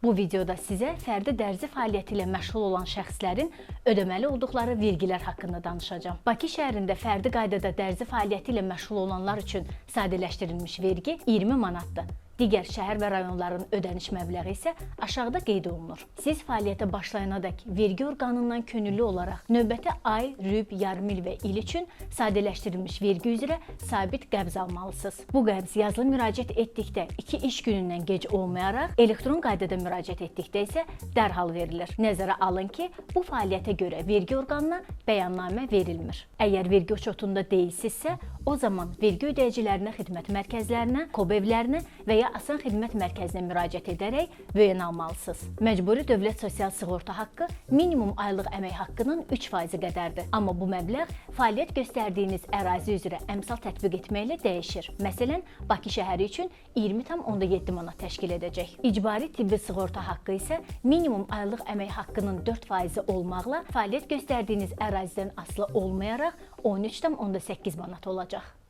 Bu videoda sizə fərdi dərzi fəaliyyəti ilə məşğul olan şəxslərin ödəməli olduqları vergilər haqqında danışacağam. Bakı şəhərində fərdi qaydada dərzi fəaliyyəti ilə məşğul olanlar üçün sadələşdirilmiş vergi 20 manatdır. Digər şəhər və rayonların ödəniş məbləği isə aşağıda qeyd olunur. Siz fəaliyyətə başlayanadək vergi orqanından könüllü olaraq növbəti ay, rüb, yarımil və il üçün sadələşdirilmiş vergi üzrə sabit qəbz almalısınız. Bu qəbz yazılı müraciət etdikdə 2 iş günündən gec olmayaraq, elektron qaydada müraciət etdikdə isə dərhal verilir. Nəzərə alın ki, bu fəaliyyətə görə vergi orqanına bəyannamə verilmir. Əgər vergi uçotunda deyilsinizsə, o zaman vergi ödəyicilərinə xidmət mərkəzlərinə, KOB evlərinə və ya Asan Xidmət Mərkəzinə müraciət edərək vəyin almalısınız. Məcburi dövlət sosial sığorta haqqı minimum aylıq əmək haqqının 3% qədərdir. Amma bu məbləğ fəaliyyət göstərdiyiniz ərazi üzrə əmsal tətbiq etməklə dəyişir. Məsələn, Bakı şəhəri üçün 20,7 manat təşkil edəcək. İcbari tibbi sığorta haqqı isə minimum aylıq əmək haqqının 4% olmaqla fəaliyyət göstərdiyiniz ərazidən asılı olmayaraq 13,8 manat olacaq.